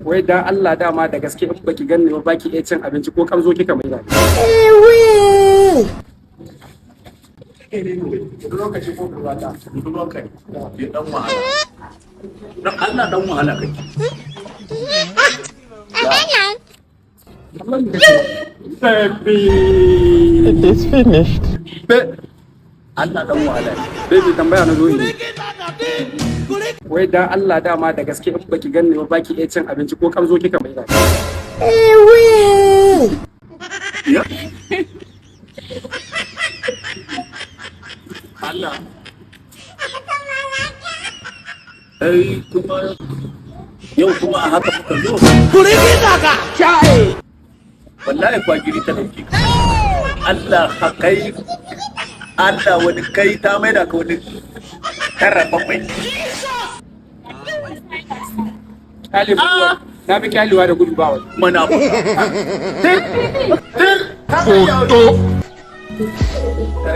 Wai dan Allah, dama da gaske in baki ganni ba baki iya cin abinci ko kamzo kika mai da lokaci ko ruwata. Budurwanka ne ya dan wahala, dan Allah dan wahala kake. Baby. It is finished. Allah dan wahala ne. Baby, tambaya na zo yi. Wai dan Allah, dama da gaske in baki ganni ba baki iya cin abinci ko kamzo kika mai da Ya Allah, ai kuma yau kuma a haka muka zo, wallahi kwagiri ta dauke ka. Allah ha kai, Allah wani kai ta maida ka wani tara bakwai. Kyale mutuwa. Na fi kyalewa da gudu ba wani. Mana tir tir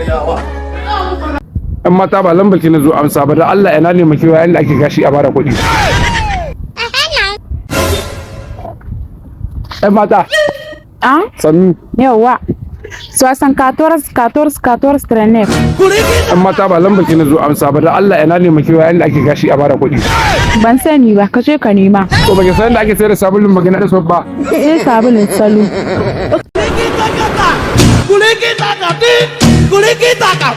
yawa. Yan mata, ba lambar ki na zo amsa ba, da Allah ina ne makewa inda ake gashi a bada kuɗi? Yan mata. Ah, sannu. Yauwa. 74 14 14 39. Yan mata, ba lambar ki na zo amsa ba, da Allah ina ne makewa inda ake gashi a bada kuɗi? Ban sani ba, ka je ka nema. To, baki san inda ake sayar da sabulun magana da ba? Sai sabulun salo. Kuliki taka, kuliki taka,